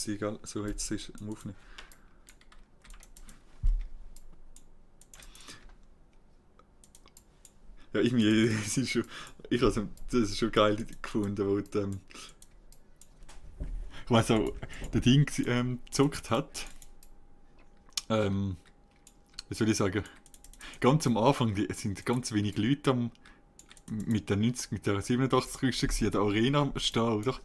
sein, gell? So jetzt ist es am Aufnehmen. Ja, irgendwie, es ist schon, das ist schon geil gefunden, wo ich weiss auch, der Ding gezockt hat. Wie soll ich sagen? Ganz am Anfang es sind ganz wenig Leute mit der 90, mit der 87 Rüste an der Arena stehen, oder?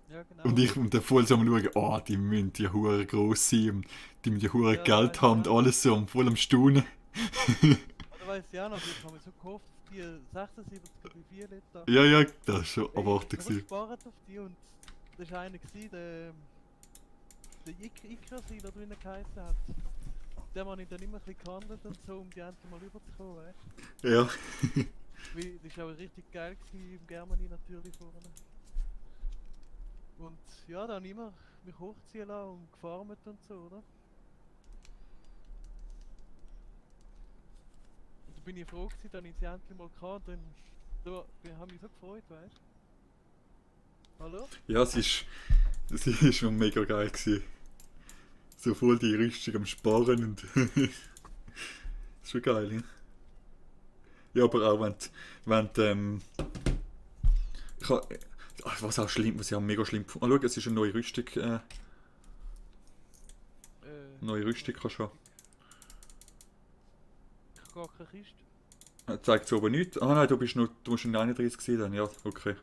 Ja, Und genau. ich und dann voll so am schauen, die müssen ja hure gross sein und die müssen ja hure Ja, da Geld weiß ich haben und auch noch. alles so und voll am Staunen. Da weiß ich auch noch, ich habe mich so gehofft auf die 76 oder die 4 Liter. Ja, ja, das war schon Ey, erwartet so gewesen. gespart auf die und das war einer gewesen, der Icarus, oder wie er geheißen hat. Der habe ich dann immer ein bisschen gehandelt und so, um die endlich mal rüberzukommen, weißt Ja. du? Das war auch richtig geil gewesen, im Germany natürlich vorne. Und ja, dann immer mich hochziehen lassen und gefarmt und so, oder? Und da bin ich froh gewesen, dass ich sie endlich mal hatte und dann wir haben mich so gefreut, weißt du? Hallo? Ja, es ist schon mega geil gewesen. So voll die Rüstung am Sparen und ist schon geil, ja. Ja, aber auch wenn ich ha, was auch schlimm, was ich auch mega schlimm gefunden. Schau, es ist eine neue Rüstung kannst du haben. Rüstung. Ich habe gar keine Kiste. Zeigt so aber nichts. Ah nein, du musst schon 31 sein dann. Ja, okay.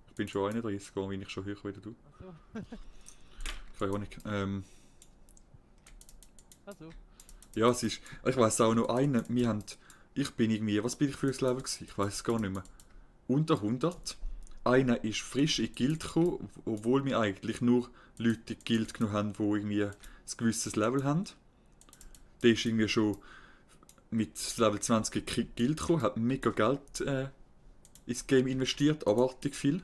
Ich bin schon 31, warum bin ich schon höher wie du? Also, Keine Ahnung. also. Ja, es ist. Ich weiss auch noch einen. Ich bin irgendwie. Was bin ich für ein Level gewesen? Ich weiß es gar nicht mehr. Unter 100. Einer ist frisch in die Guild gekommen, obwohl wir eigentlich nur Leute in die Guild genommen haben, die irgendwie ein gewisses Level haben. Der ist irgendwie schon mit Level 20 in die Guild gekommen, hat mega Geld ins Game investiert, abartig viel.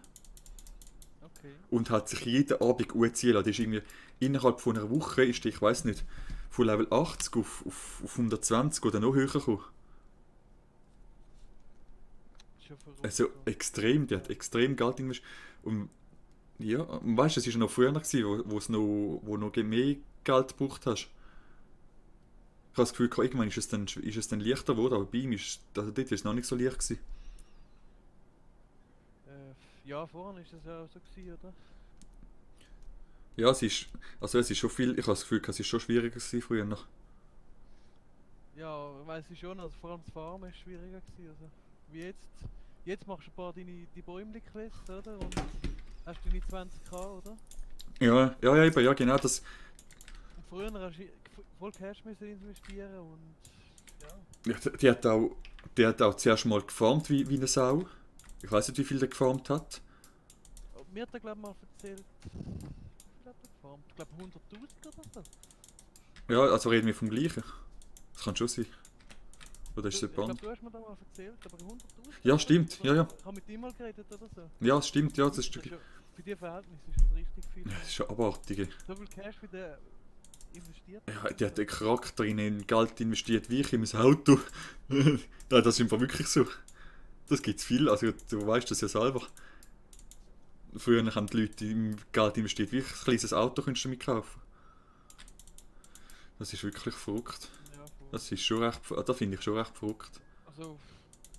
Okay. Und hat sich jeden Abend anziehen lassen. Das ist irgendwie innerhalb von einer Woche ist der, ich weiß nicht, von Level 80 auf 120 oder noch höher gekommen. Schon verrückt. Also So. extrem, der hat extrem Geld investiert. Und ja, weißt du, es war noch früher, gewesen, wo noch mehr Geld gebraucht hast. Ich habe das Gefühl, irgendwann ist es dann leichter geworden, aber bei ihm also dort war es noch nicht so leicht gewesen. Ja, vorhin ist das ja auch so gewesen, oder? Ja, es ist schon viel, ich habe das Gefühl, es ist schon schwieriger gewesen früher noch. Ja, weiß ich schon, also vor allem das Farmen ist schwieriger gewesen, also. Wie jetzt. Jetzt machst du ein paar die Bäumli-Quests, oder? Und hast deine 20k, oder? Ja, ja, ja, eben, ja, genau, das, Und früher hast du voll Cash müssen investieren und ja. ja, die hat auch zuerst mal gefarmt wie eine Sau. Ich weiß nicht, wie viel der gefarmt hat. Mir hat er glaube mal erzählt, wie viel hat er gefarmt? Ich glaube 100.000 oder so. Ja, also reden wir vom gleichen. Das kann schon sein. Oder ist es Ich glaube, jemand? du hast mir da mal erzählt, aber 100.000 Ja, oder? stimmt, ja, ja. Ich habe mit ihm mal geredet oder so. Ja, es stimmt, ja, das ist, Das ist ja, für die Verhältnisse ist das richtig viel. das ist schon abartig. So viel Cash wie der investiert hat. Ja, der hat den Charakter in Geld investiert, wie ich in mein Auto. Ja, das ist einfach wirklich so. Das gibt's viel, also du weißt das ja selber. Früher haben die Leute im Geld investiert, wie ein kleines Auto könntest du damit kaufen. Das ist wirklich verrückt. Ja, voll. Das ist schon recht, das finde ich schon recht verrückt. Also,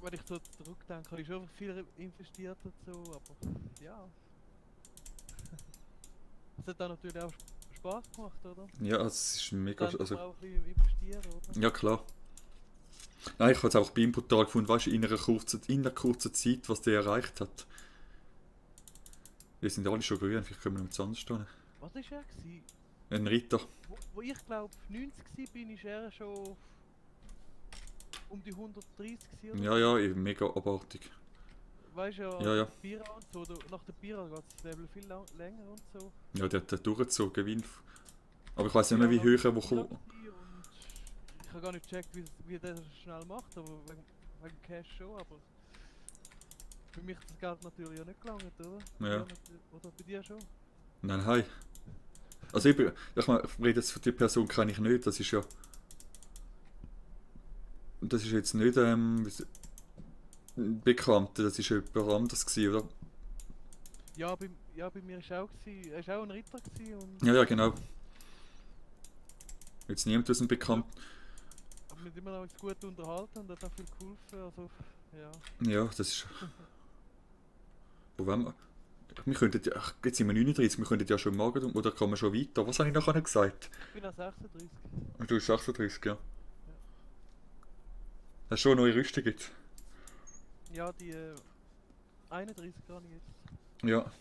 wenn ich so zurückdenke, habe ich schon viel investiert und so, aber ja. Es hat dann natürlich auch Spaß gemacht, oder? Ja, es ist mega, Dann doch also, auch ein bisschen investieren, oder? ja klar. Nein, ich habe es auch bei ihm brutal gefunden, weißt du, in einer kurzen Zeit, was der erreicht hat. Wir sind alle schon grün, vielleicht können wir noch mit anders stehen. Was war er gewesen? Ein Ritter. Wo ich glaube 90 war, bin ich er schon um die 130 gewesen oder Ja, so. ja, eben mega abartig. Weißt du ja, Ja, ja. Pira und so, nach der Pira geht das Level viel länger und so. Ja, der hat den durchgezogen, wie aber ich weiß nicht Ja, mehr, wie lang hoch er Pira wo. gewesen und ich habe gar nicht gecheckt, wie der das schnell macht, aber wegen Cash schon, aber für mich hat das Geld natürlich auch nicht gelangt, oder? Ja. Oder bei dir schon? Nein, hi. Also ich meine, ich rede jetzt von der Person kenne ich nicht, das ist ja. Das ist jetzt nicht bekannt, das ist jemand anderes gewesen, oder? Ja, ja, bei mir ist auch gewesen, er ist auch ein Ritter gewesen und Ja, ja, genau. Jetzt niemand aus dem ja, Bekannten. aber wir haben immer noch uns gut unterhalten und hat auch viel geholfen, also ja. Ja, das ist. Wo wollen wir? Wir könnten ja. Ach, jetzt sind wir 39, wir könnten ja schon morgen. Oder kann man schon weiter? Was habe ich nachher gesagt? Ich bin auch 36. Du bist 36, ja. Ja, Hast du schon eine neue Rüstung jetzt? ja die 31 gar nicht jetzt. Ja.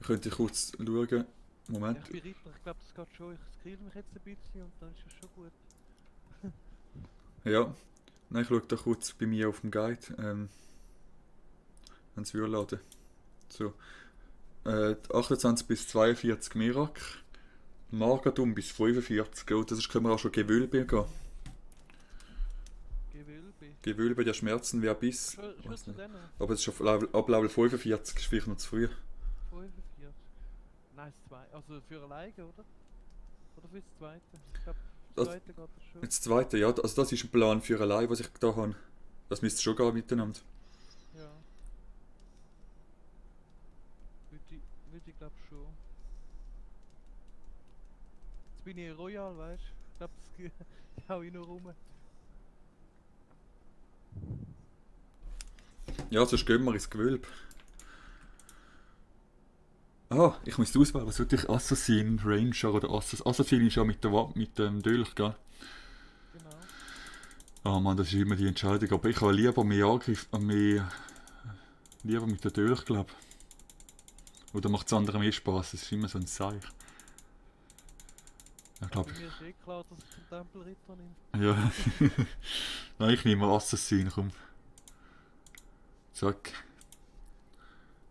Ich könnte kurz schauen. Ja, Moment. ich bin Ritter, ich glaube das geht schon. Ich skill mich jetzt ein bisschen und dann ist es schon gut. Ja. Nein, ich schaue da kurz bei mir auf dem Guide. Wenn es laden. So. 28 bis 42 Mirak. Margadum bis 45. Oh, das ist, können wir auch schon Gewölbe gehen. Gewölbe. Gewölbe der Schmerzen wäre bis. Schon Weiß zu nicht. denen? Aber es ist ab Level 45, ist vielleicht noch zu früh. 45. Nein, das zweite. Also für alleine, oder? Oder fürs zweite? Ich glaube, Das- das zweite geht das schon. Jetzt das zweite, ja, also das ist ein Plan für allein, was ich da habe. Das müsste schon gehen miteinander. Ja. Würde ich glaube schon. Jetzt bin ich Royal, weißt du? Ich glaube, das hau ich noch rum. Ja, sonst gehen wir ins Gewölbe. Ah, ich muss auswählen, was würde ich? Assassin, Ranger oder Assassin? Assassin ist ja mit, mit dem Dolch, gell? Genau. Ah Mann, das ist immer die Entscheidung. Aber ich habe lieber mehr Angriff, lieber mit dem Dolch, glaube ich. Oder macht es anderen mehr Spaß? Das ist immer so ein Seich. Ich glaube, Bei mir ist klar, dass ich den Tempelritter nehme. ja. Nein, ich nehme Assassin, komm. Zack.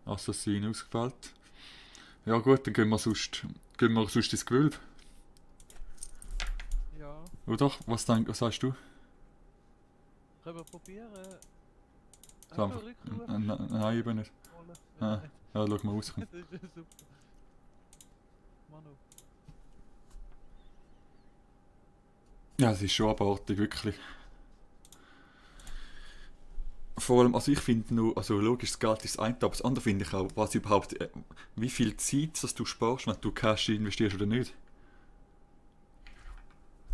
Assassin ausgewählt. Ja gut, dann gehen wir sonst ins Gewölbe. Ja, Oder? Was sagst du? können wir probieren. So Einfach einfach. Rückruf Nein, eben nicht. holen. Ah, ja, schau mal aus. Das ist ja super. Manu. Ja, es ist schon abartig, wirklich. Vor allem, also ich finde nur, also logisch, das Geld ist das eine, aber das andere finde ich auch, was überhaupt, wie viel Zeit dass du sparst, wenn du Cash investierst oder nicht.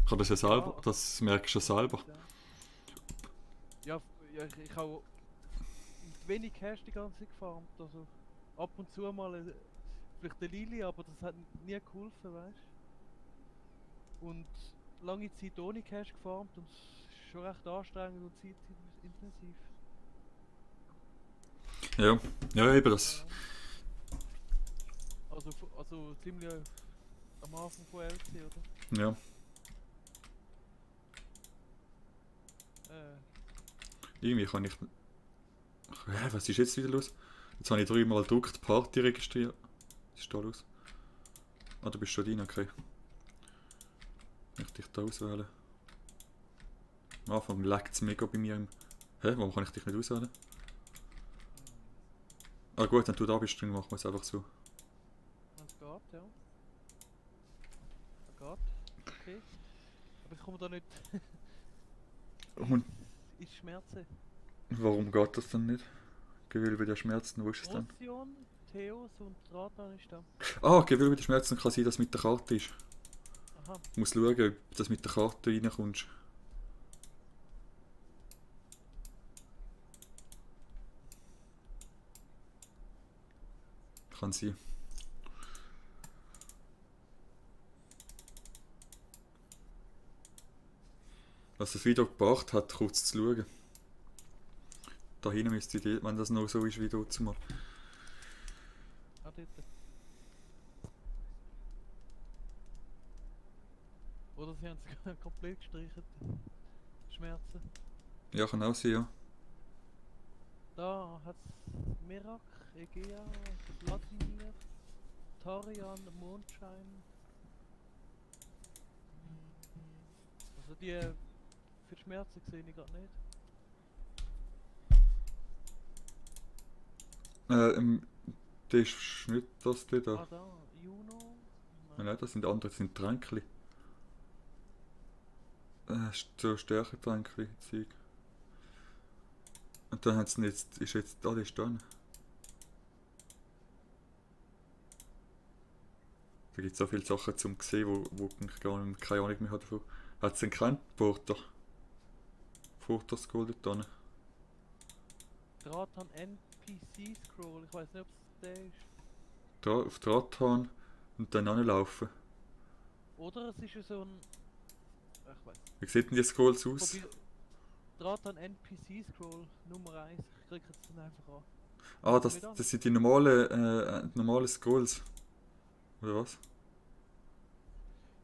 Ich kann das ja selber, Ja. das merkst du ja selber. Ja, ich habe mit wenig Cash die ganze Zeit gefarmt. Also ab und zu mal vielleicht eine Lili, aber das hat nie geholfen, weißt du? Und lange Zeit ohne Cash gefarmt und es ist schon recht anstrengend und zeitintensiv. Ja, ja eben das. Ja. Also ziemlich am Anfang von LC, oder? Ja, irgendwie kann ich. Hä, was ist jetzt wieder los? Jetzt habe ich 3-mal gedruckt, Party registriert. Was ist da los? Ah, du bist schon drin, okay. Ich dich da auswählen. Am Anfang leckt es mega bei mir im. Hä, warum kann ich dich nicht auswählen? Ah gut, wenn du da bist, dann machen wir es einfach so. Es geht, ja. Es geht. Okay. Aber ich komme da nicht Und ins Schmerzen. warum geht das dann nicht? Gewölbe der Schmerzen, wo ist es dann? Motion, Theos und Ratan ist da. Ah, Gewölbe der Schmerzen kann sein, dass es mit der Karte ist. Aha. Du musst schauen, ob du das mit der Karte reinkommst. Kann sein. Was das Video gebracht hat, kurz zu schauen. Da hinten müsste die, wenn das noch so ist wie dort mal. Ah, dort. Oder sie haben es komplett gestrichen. Schmerzen. Ja, kann auch sein, ja. Da hat es Merak, Egea, Vladimir, Tarian, Mondschein. Also die für die Schmerzen sehe ich gerade nicht. Das ist nicht das da. Ah da, Juno. Nein, das sind andere, das sind Tränkli. So Stärketränkli, Zeug. Und dann hat es jetzt, ist jetzt, da ist dann. Da gibt es so viele Sachen zum sehen, wo ich gar nicht, keine Ahnung mehr habe davon. Hat es denn keinen Porter? Porter Scroll dort drin? Drahtan NPC Scroll, ich weiß nicht, ob es der ist. Auf Drahthahn und dann anlaufen. Oder es ist ja so ein. Ich weiß. Wie sieht denn die Scrolls aus? Probier. Drahtan NPC Scroll Nummer 1. Ich klicke jetzt dann einfach an. Ah, das sind die normalen Scrolls. Oder was?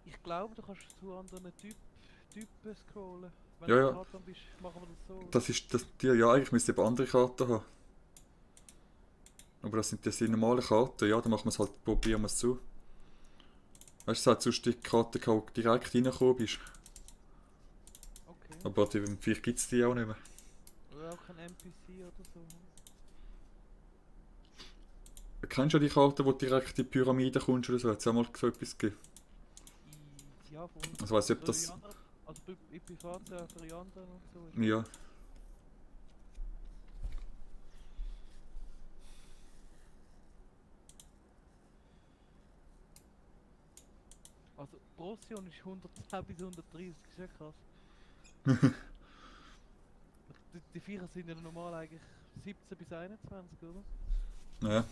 Ich glaube, du kannst zu anderen Typen scrollen. Wenn Ja, du ja. Drahtan bist, machen wir das so. Das ist die, ja, eigentlich müsste ich eben andere Karten haben. Aber das sind die normalen Karten, ja, dann machen wir es halt, probieren wir es zu. Weißt du, es hat sonst die Karte gehabt, wo du direkt reingekommen bist. Okay. Aber vielleicht gibt es die auch nicht mehr. Oder auch kein NPC oder so. Kennst du die Karte, wo du direkt in die Pyramide kommst oder so? Hat es auch mal so etwas gegeben? Ja, voll. Also weiss ich, ob das... Also bei Privatserver für die anderen und so. Ja. Also Procyon ist 110 bis 130, ist ja krass. Die Viecher sind ja normal eigentlich 17 bis 21, oder? Ja.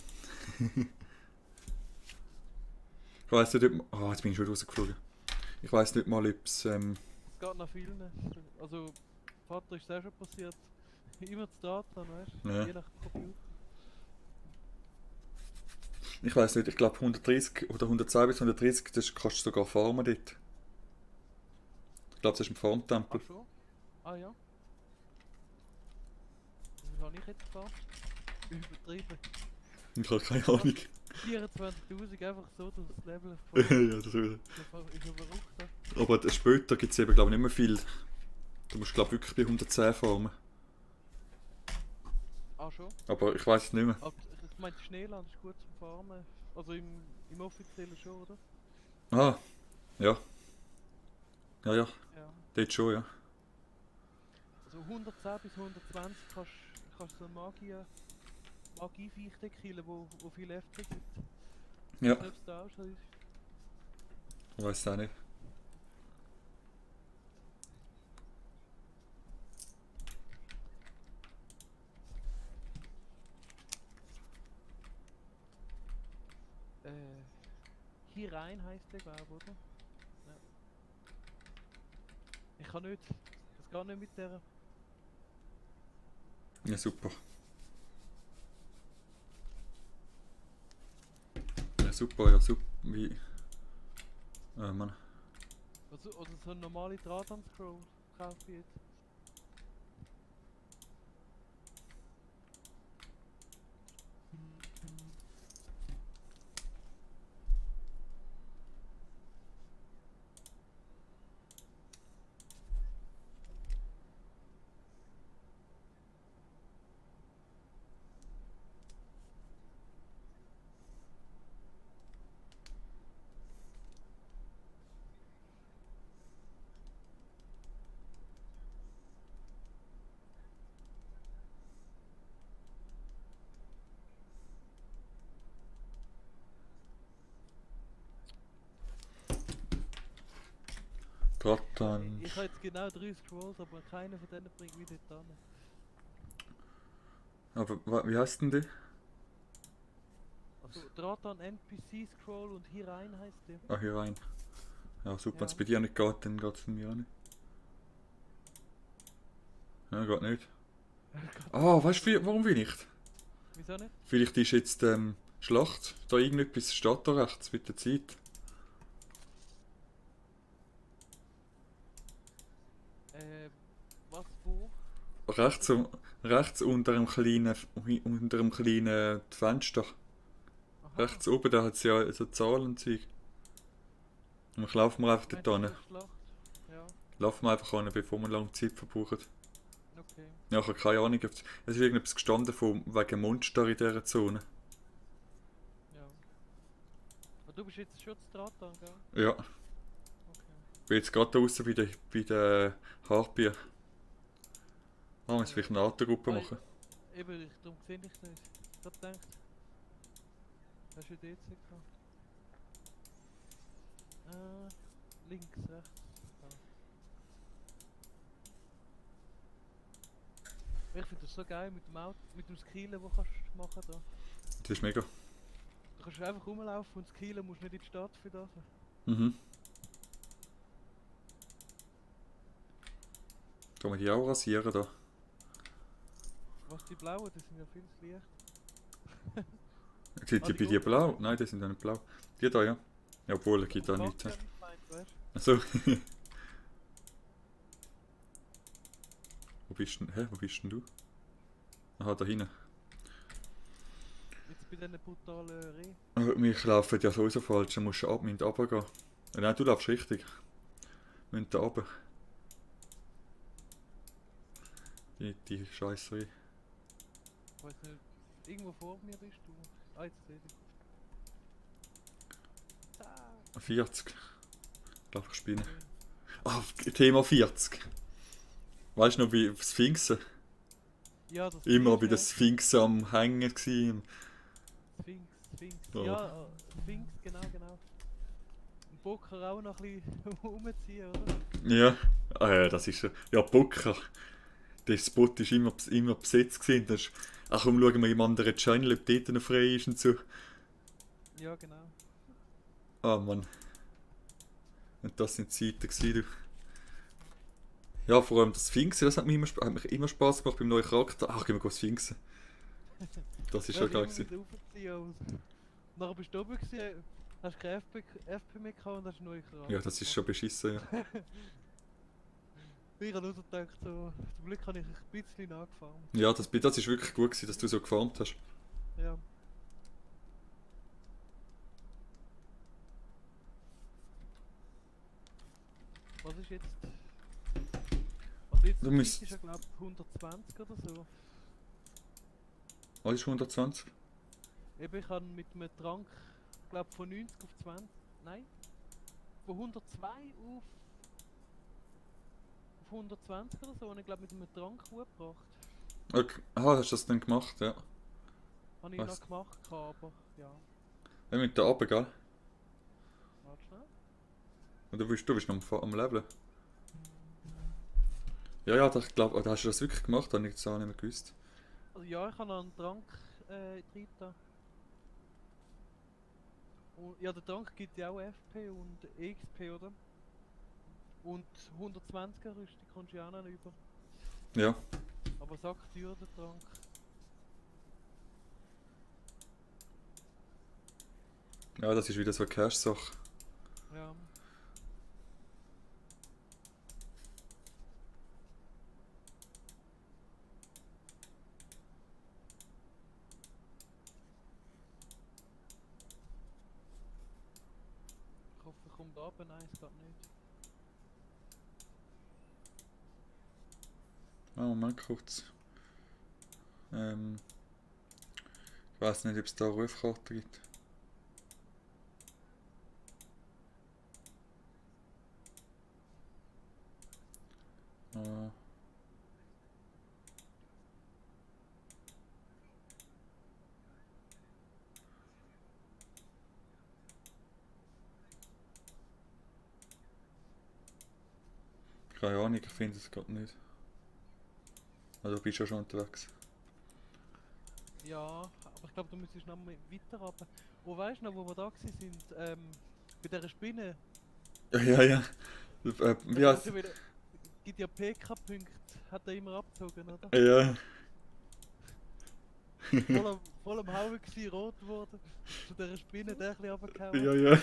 Ich weiss nicht, ob... Ah, jetzt bin ich schon rausgeflogen. Ich weiss nicht mal, ob es... Es geht nach vielen. Also Vater ist es auch schon passiert. Immer zu Daten, weißt du? Ja. Je nach Computer. Ich weiss nicht, ich glaube 130 oder 110 bis 130, das kannst du sogar farmen dort. Ich glaube, das ist ein Farmtempel. Ach so? Ah ja. Wie habe ich jetzt gefahren? Übertrieben. Ich habe keine Ahnung. 24.000 einfach so durch das Level Ja, das würde. ist ja verrückt, ne? Aber später gibt es eben, glaube ich, nicht mehr viel. Du musst, glaube ich, wirklich bei 110 farmen. Ah schon? Aber ich weiß es nicht mehr. Aber ich meine, Schneeland ist gut zum Farmen. Also im offiziellen schon, oder? Ah, ja. Ja, ja, Ja. dort schon, ja. Also 110 bis 120 kannst so ein Magie-Viech killen, wo viel FP gibt. Ja, Selbst da auch schon ist. ich weiß es auch nicht. Hier rein heisst der, glaube ich, oder? Ja. Ich kann nicht. Das geht nicht mit der. Ja, super. Ja, super, ja, super. Wie... Mann. Also, oder so eine normale Draht-Scroll kaufe ich jetzt. Dratan. Ich habe jetzt genau 3 Scrolls, aber keiner von denen bringt mich dort an. Aber wie heißt denn die? Also Drahtan NPC Scroll und hier rein heisst der. Ah, hier rein. Ja, super, wenn es Ja. bei dir nicht geht, dann geht es von mir auch nicht. Ja, geht nicht. Ah, weißt du, warum will nicht? Wieso nicht? Vielleicht ist jetzt Schlacht, da irgendetwas steht da rechts mit der Zeit. Was, wo? Rechts unter dem kleinen Fenster. Aha. Rechts oben, da hat es ja so Zahlen und Zeug. Und dann laufen wir einfach dort hin. Meinst du Schlacht? Ja, Laufen wir einfach hin, bevor wir lange Zeit verbrauchen. okay. Ja, ich habe keine Ahnung. Es ist irgendetwas gestanden wegen Monster in dieser Zone. Ja. Aber du bist jetzt schon zu Drahtan, gell? Ja, Okay. ich bin jetzt gerade da draußen bei der Harpie. Ah, müssen vielleicht eine Altergruppe machen. Eben, darum sehe ich nicht. Ich hab gedacht, hast du die jetzt gehabt? links, rechts. Da. Ich finde das so geil mit dem Auto, mit dem Skillen, wo kannst du machen da. Das ist mega. Du kannst einfach rumlaufen und skillen, musst nicht in die Stadt für das. Mhm. Kann man die auch rasieren da? Was die blauen, die sind ja viel zu leicht. Sind die bei dir blau? Nein, die sind ja nicht blau. Die da, ja. Ja, obwohl, es gibt da Das nichts. ja nicht gemeint, weißt Achso. Wo bist denn? Hä, wo bist denn du? Aha, da hinten. du? Jetzt bei diesen brutalen Reh. Wir laufen ja sowieso falsch, dann musst du runtergehen. Nein, du laufst richtig. Wir müssen da runter. Die Scheisse. Ich weiß nicht, irgendwo vor mir bist du. Ah, jetzt sehe ich. Da. 40. Ich glaube, ich spinne. Okay. Ah, Thema 40. Weißt du noch, wie Sphinxen? Ja, das Immer bei der der Sphinx am Hängen gsi. Sphinx. Ja. Ja, Sphinx, genau. Und Bocker auch noch ein bisschen umziehen, oder? Ja. Ah ja, das ist ja Booker. Der Spot war immer besetzt gewesen. Das ist, ach komm, schauen wir im anderen Channel, ob dort noch frei ist und so. Ja, genau. Ah Mann. Und das sind Zeiten gewesen, du. Ja, vor allem das Sphinxen, das hat mir immer Spaß gemacht beim neuen Charakter. Ach, gehen wir Sphinxen. Das ist schon geil gewesen. Und nachher bist du oben gewesen, hast kein FP mehr gehabt und hast einen neuen Charakter. Ja, das ist schon beschissen, ja. Ich habe nur so gedacht, so, zum Glück habe ich ein bisschen nachgefahren. Ja, das ist wirklich gut gewesen, dass du so gefarmt hast. Ja. Was ist jetzt? Also jetzt Du die musst- Zeit ist ja glaube ich 120 oder so. Was ist 120? Eben, ich habe mit einem Trank, glaube von 90 auf 20, nein, von 102 auf 120 oder so, und ich glaube mit einem Trank hochgebracht. Okay. Aha, hast du das dann gemacht? Ja. Habe ich Was? noch gemacht, aber ja, Wir müssen da runter, gell? warte schnell. Und du bist noch am Leveln. Ja, ja, ich glaube, hast du das wirklich gemacht? Habe ich jetzt auch nicht mehr gewusst. Also ja, ich habe noch einen Trank drin. Und, ja, der Trank gibt ja auch FP und EXP, oder? Und 120er Rüstung kommst du ja auch noch über. Ja. Aber sag teuer der Trank. Ja, das ist wieder so eine Cash-Sache. Ja. Ich hoffe, er kommt runter. Nein, es geht nicht. Ah, Moment kurz. Ich weiß nicht, ob es da eine Rufkarte gibt. Ah. Keine Ahnung, ich finde es gerade nicht. Also, du bist ja schon unterwegs. Ja, aber ich glaube, du müsstest noch mal weiter runter. Wo weißt du noch, wo wir da gewesen sind? Bei dieser Spinne. Ja, ja. Wie heißt Also, gibt ja PK-Punkte, hat er immer abgezogen, oder? Ja. Voll am Hauen gewesen, rot geworden. Zu dieser Spinne, der ein bisschen runtergehauen. Ja, ja.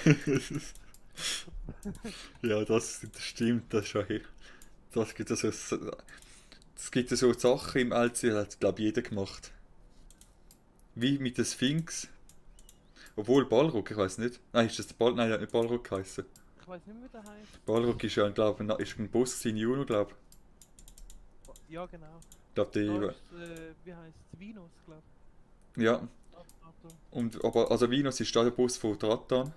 Ja, das stimmt, das ist schon hier. Das gibt also, es gibt so Sachen im LC, das hat glaube jeder gemacht. Wie mit der Sphinx. Obwohl Balrog, ich weiß nicht. Nein, ist das der Nein, der hat nicht Balrog geheißen. Ich weiß nicht mehr, wie der heißt. Balrog ist ja, glaube ich, ist ein Boss in Juno, glaube ich. Ja, genau. Glaube Da die. ist, wie heißt es? Venus, glaube Ja. ich. Und, aber, also Venus ist da der Boss von Dratan.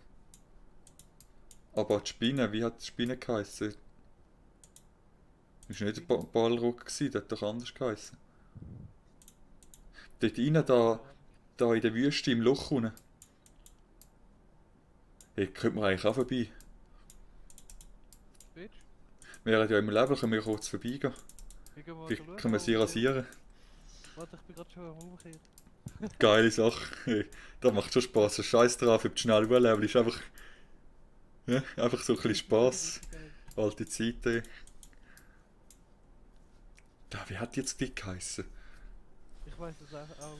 Aber die Spinne, wie hat die Spinne geheißen? Ist nicht der Balrog gewesen, der hat doch anders geheißen. Dort rein, da in der Wüste im Loch unten. Hey, könnte man eigentlich auch vorbei. während ja im Leben können wir kurz vorbeigehen. Ich geh mal Vielleicht schauen, können wir sie aber- rasieren. Warte, ich bin gerade schon am Umkehren. Geile Sache. Hey, das macht schon Spaß. Ein Scheiß drauf, ob du schnell Urlaub ist einfach, ja, einfach so ein bisschen Spaß. Alte Zeiten. Da, wie hat jetzt die geheißen? Ich weiß es auch nicht mehr.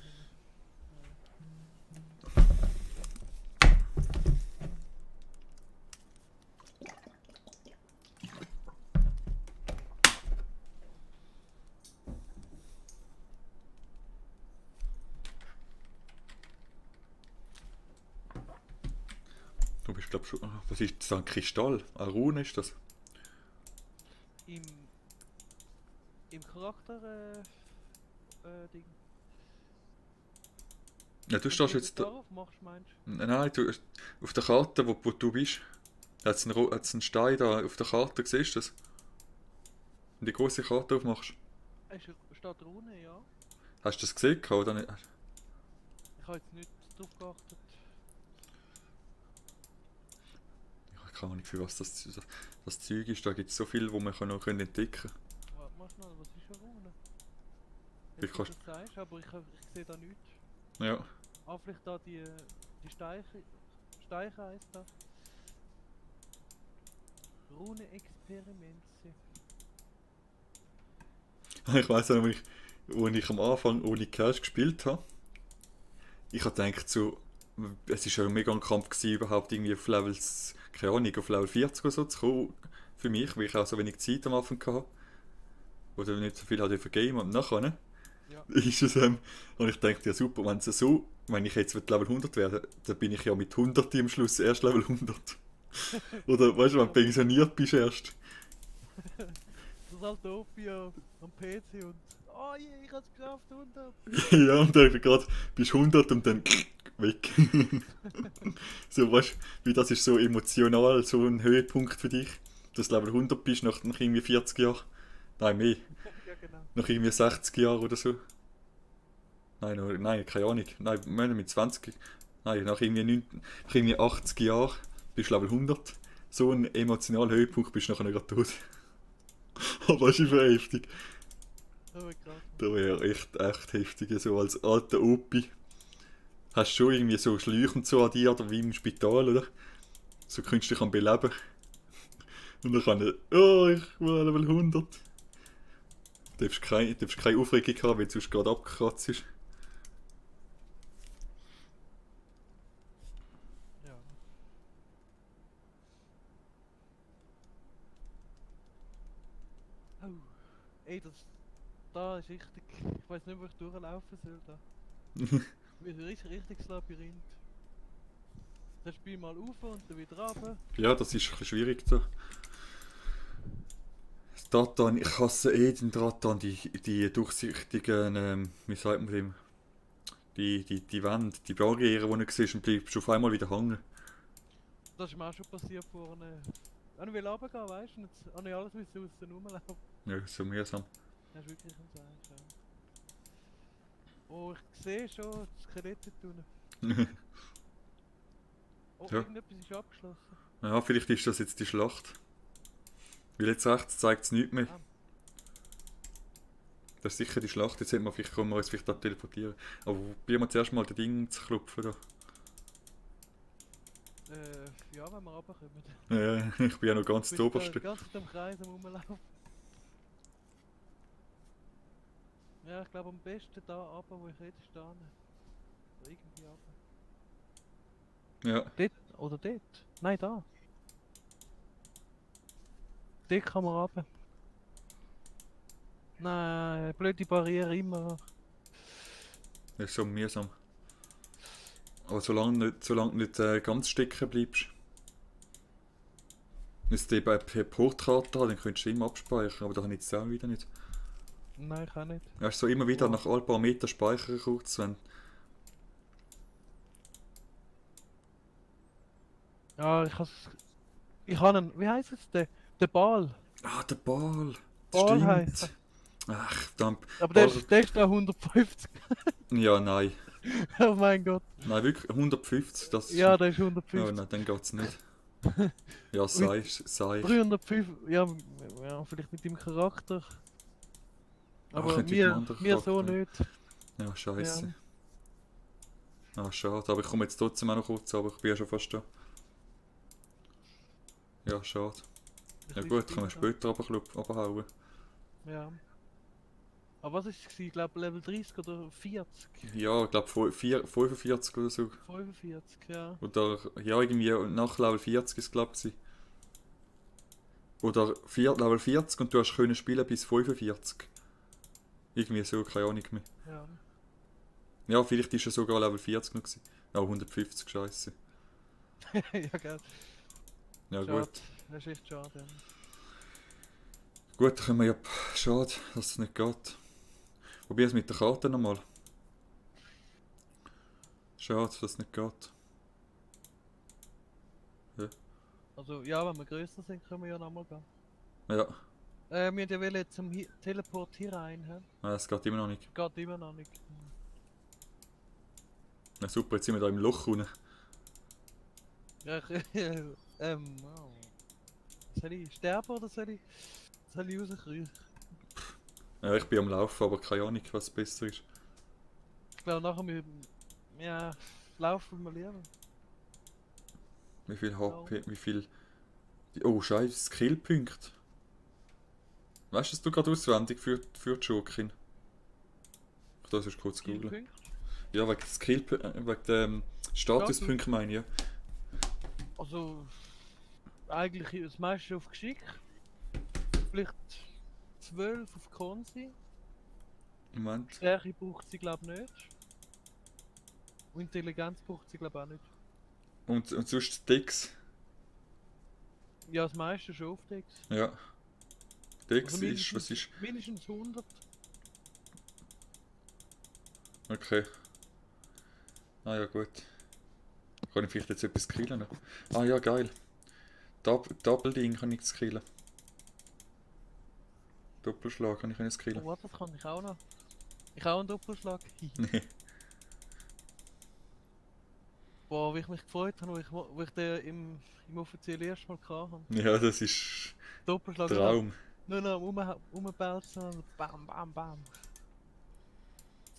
Du bist, glaub schon. Was ist das? Ein Kristall? Eine Rune ist das? Im, im Charakter Ding. Ja, du stehst jetzt da. Darauf machst, meinst du? Nein, du, auf der Karte, wo du bist, hat es einen Stein da auf der Karte, siehst du das? Wenn du die große Karte aufmachst. Steht Rune, ja. Hast du das gesehen oder nicht? Ich habe jetzt nicht drauf geachtet. Ich habe keine Ahnung, für was das Zeug ist. Da gibt es so viel, wo man noch entdecken kann. Warte mal schnell, was ist eine Rune? Wie Jetzt, wo du kannst- das sagst, aber ich sehe da nichts. Ja. Ah, vielleicht da die Steiche heisst das. Rune-Experimente. Ich weiss auch, als ich am Anfang ohne Cash gespielt habe, ich habe gedacht so, es war ja mega ein Kampf gewesen, überhaupt irgendwie auf Levels, keine Ahnung, auf Level 40 oder so zu kommen, für mich, weil ich auch so wenig Zeit am Anfang hatte. Oder nicht so viel hatte für Game und nachher, ne? Ja. Ist es, und ich dachte, ja super, wenn ich jetzt Level 100 werde, dann bin ich ja mit 100 am Schluss erst Level 100. Oder weißt du, wenn du pensioniert bist erst. Das alte Opio am PC und. Oh je, ich hab's geschafft, 100! Ja, und dann gerade bist du 100 und dann weg. So, weißt du, wie das ist so emotional, so ein Höhepunkt für dich, dass du Level 100 bist nach irgendwie 40 Jahren. Nein, mehr. Ja, genau. Nach irgendwie 60 Jahren oder so. Nein, keine Ahnung. Nein, mit 20. Nein, nach irgendwie 80 Jahren bist du Level 100. So ein emotionaler Höhepunkt bist du nachher gerade tot. Aber das ist schon heftig. Das wäre krass. Das wäre echt heftig. So als alter Opi. Hast du schon irgendwie so Schläuche und so an dir, oder wie im Spital, oder? So künstlich am Beleben. Und dann kann er, oh, ich will Level 100. Du darfst keine Aufregung haben, weil du sonst gerade abgekratzt ist. Ja. Oh. Ey, da ist richtig. Ich weiß nicht, wo ich durchlaufen soll da. Ein richtiges Labyrinth. Das Spiel mal auf und dann wieder runter. Ja, das ist ein bisschen schwierig da. Das Dratan, ich hasse den Dratan, die durchsichtigen, wie sagt man dem? Die Wände, die Barriere, die du siehst und bleibst auf einmal wieder hängen. Das ist mir auch schon passiert vorne. Wenn ich will runtergehen, weißt du, und jetzt habe ich alles müssen aussen rumlaufen. Ja, das ist so mühsam. Das ist wirklich ein Seich, ja. Oh, ich sehe schon das Skelett unten. Oh, Ja. irgendetwas ist abgeschlossen. Ja, vielleicht ist das jetzt die Schlacht. Weil jetzt rechts zeigt es nichts mehr. Ah. Das ist sicher die Schlacht, jetzt können wir uns vielleicht da teleportieren. Aber probieren wir zuerst mal das Ding zu klopfen da. Ja, wenn wir runterkommen. Ja, ich bin ja noch ganz Bist der da Oberste. ganz auf dem Kreis am Rumlaufen. Ja, ich glaube am besten da runter, wo ich jetzt stehe. Oder irgendwie runter. Ja, Dort oder dort? Nein, da. Dort kann man runter. Nein, blöde Barriere immer. das ist so mühsam. Aber solange du nicht ganz stecken bleibst. Müsste eben per Portkarte haben, dann könntest du immer abspeichern, aber da habe ich jetzt auch wieder nicht. Nein, ich auch nicht. Ja, ist so immer wieder nach ein paar Metern speichern kurz, wenn... Ja, ich habe einen, wie heisst es der? Der Ball. Ah, der Ball! Ball Stimmt! heisst er. Ach, verdammt. Aber Ball. der ist da 150. Ja, nein. Oh mein Gott. Nein, wirklich 150, das ist... Ja, der ist Oh 150. nein, dann geht's nicht. Ja, sei. 305, ja, ja, vielleicht mit deinem Charakter. Aber Könnte mit einem mir, anderen mir so Charakter. nicht. Ja, Ja, scheiße. Ah, schade. Aber ich komme jetzt trotzdem auch noch kurz, aber ich bin ja schon fast da. Ja, schade. Ja ein gut, bisschen können wir später runterhauen. Ja. Aber was ist es? Ich glaube Level 30 oder 40? Ja, ich glaube 45 oder so. 45, ja. Oder ja, irgendwie nach Level 40 ist es glaube ich. Oder Level 40 und du hast können spielen bis 45. Irgendwie so, keine Ahnung mehr. Ja. Ja, vielleicht ist er sogar Level 40 noch gewesen. Ja, 150, scheiße. Ja, gell. Ja Schade. gut. Das ist echt schade. Ja. Gut, dann können wir ja... Schade, dass es nicht geht. Probier es mit der Karte nochmal. Schade, dass es nicht geht. Also, ja, wenn wir größer sind, können wir ja nochmal gehen. Ja, Wir haben ja wollen zum Teleport hier rein, hä? es geht immer noch nicht. Geht immer noch nicht. Ja, super, jetzt sind wir da im Loch unten. Ja, wow. Soll ich sterben oder soll ich rauskriechen? Ja, ich bin am Laufen, aber keine Ahnung, was besser ist. Ich glaube nachher ja, laufen wir lieber. Wie viel HP, wie viel... Oh, scheiße, Skillpunkte. Weißt du, dass du gerade auswendig für die Jokin? Ich darf es kurz googeln. Punkte. Ja, wegen wegen dem Statuspunkt meine ich. Ja. Also, eigentlich das meiste auf Geschick. Vielleicht 12 auf Konsi. Moment. Stärke braucht sie glaube ich nicht. Und Intelligenz braucht sie glaube ich auch nicht. Und sonst Dex. Ja, das meiste schon auf Dex. Ja. Dex Also ist, was ist... mindestens 100. Okay. Ah ja, gut. Kann ich vielleicht jetzt etwas skillen? Ah ja, geil. Double-Ding kann ich skillen. Doppelschlag kann ich nicht skillen. Oh, das kann ich auch noch. Ich auch einen Doppelschlag. Nee. Boah, wie ich mich gefreut habe, wo ich den im offiziell ersten Mal hatte. Ja, das ist Doppelschlag. Traum. Nur noch umbelzen und bam, bam, bam.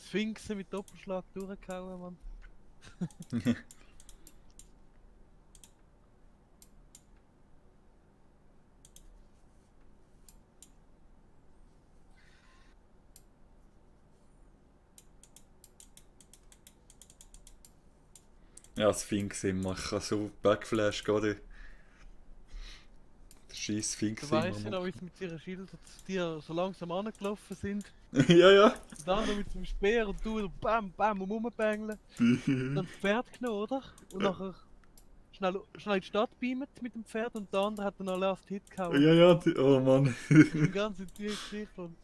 Sphinxen mit Doppelschlag durchgehauen, Mann. Ja, Sphinx immer. Ich kann so Backflash gerade. Der scheiß Sphinx Du weißt ja immer. noch, wie sie mit ihren Schildern zu dir so langsam angelaufen sind. Ja, ja. Und dann noch mit dem Speer und du bam, bam, rumbängeln. Dann das Pferd genommen, oder? Und nachher schnell in die Stadt beamt mit dem Pferd und der andere hat dann noch Last Hit gehauen. Ja, ja, oh Mann. Die ganze Geschichte. Und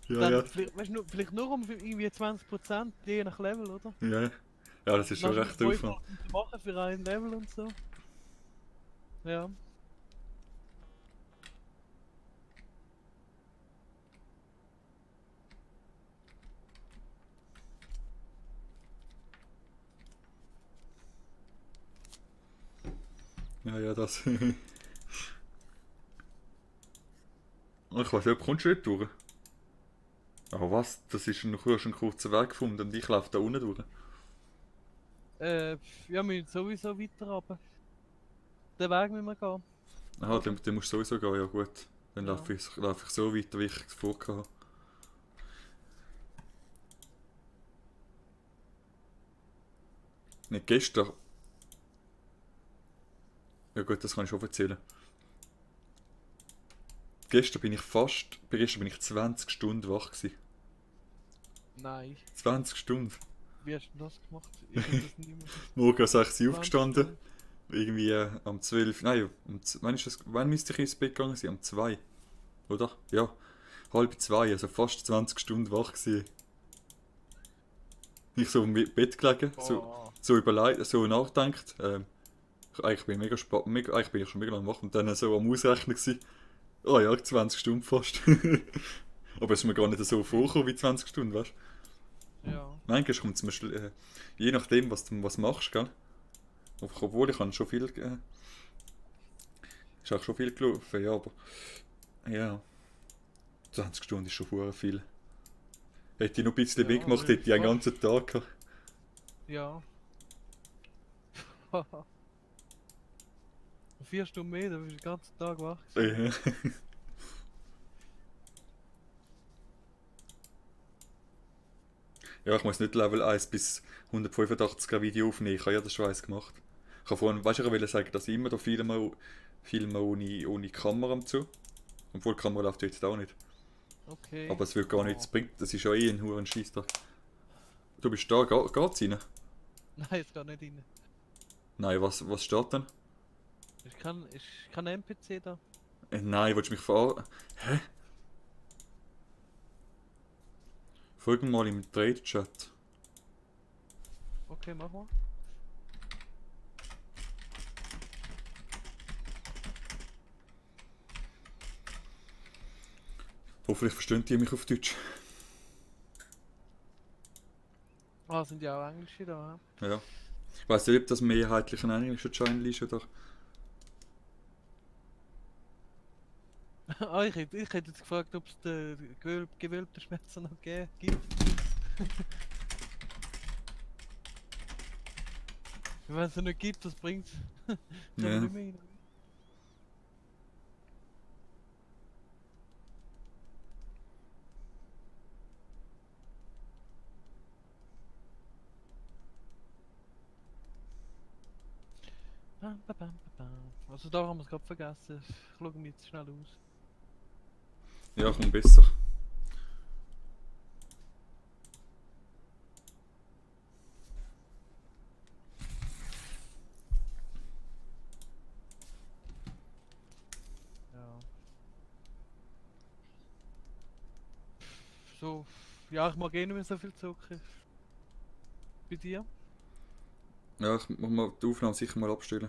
Ja, dann, ja. vielleicht nur um irgendwie 20% je nach Level, oder? Ja, ja, das ist schon Dann recht hast du Aufwand. zu machen für ein Level und so. Ja. Ja, ja, das. Ich weiß nicht, kommst du nicht durch? Aber was? Das ist du hast einen kurzen Weg gefunden und ich laufe da unten durch. Ja, wir müssen sowieso weiter runter. Den Weg müssen wir gehen. Aha, dann musst du sowieso gehen, ja gut. Dann Ja. laufe ich so weiter, wie ich es vorgehabt habe. Nicht gestern. Ja gut, das kann ich schon erzählen. Gestern bin ich 20 Stunden wach gewesen. Nein. 20 Stunden. Wie hast du das gemacht? Ich hab das nie mehr. Morgen um 6 Uhr 20 aufgestanden. Stunden. Irgendwie am 12. Nein, wann müsste ich ins Bett gegangen sein? Um 2. Oder? Ja. Halb 2, also fast 20 Stunden wach gewesen. Ich so im Bett gelegen, so überlegt, so nachgedacht. Eigentlich bin ich eigentlich bin ich schon mega lange wach und dann so am Ausrechnen gewesen. Oh ja, 20 Stunden fast. Aber es ist mir gar nicht so vorgekommen wie 20 Stunden, weißt du? Ja. Manchmal kommt es mir je nachdem, was du machst, gell? Obwohl ich habe schon viel... ist auch schon viel gelaufen, ja, aber... Ja, 20 Stunden ist schon verdammt viel. Hätte ich noch ein bisschen Ja, mehr gemacht, aber hätte ich einen fast. ganzen Tag gehabt. Ja. 4 Stunden mehr, da bist du den ganzen Tag wach gewesen. Ja. Ja, ich muss nicht Level 1 bis 185 Video aufnehmen, ich habe ja den Scheiß gemacht. Ich habe vorhin, weißt du, ich wollte sagen, dass ich immer da filme ohne Kamera und so. Obwohl die Kamera läuft jetzt auch nicht. Okay. Aber es will gar Oh. nichts bringen, das ist ja eh ein huren Scheisstag. Du bist da, geht's rein? Nein, es geht nicht rein. Nein, was steht denn? Ich kann NPC da. Nein, willst du mich verarschen? Hä? Folg mir mal im Trade-Chat. Okay, mach mal. Hoffentlich verstehen die mich auf Deutsch. Ah, sind ja auch Englische da. Ja. Ich weiss nicht, ob das mehrheitlich ein englischer Channel ist oder... Ah, ich hätte jetzt gefragt, ob es den gewölbten Schmerzen noch gibt. Wenn es ihn nicht gibt, das bringt es. Ja. Nicht mehr rein. Bam, bam, bam, bam. Also da haben wir es gerade vergessen. Ich schaue mir jetzt schnell aus. Ja, komm, besser. Ja. So, ja, ich mag eh nicht mehr so viel Zucker. Bei dir? Ja, ich muss mal die Aufnahme sicher mal abstellen.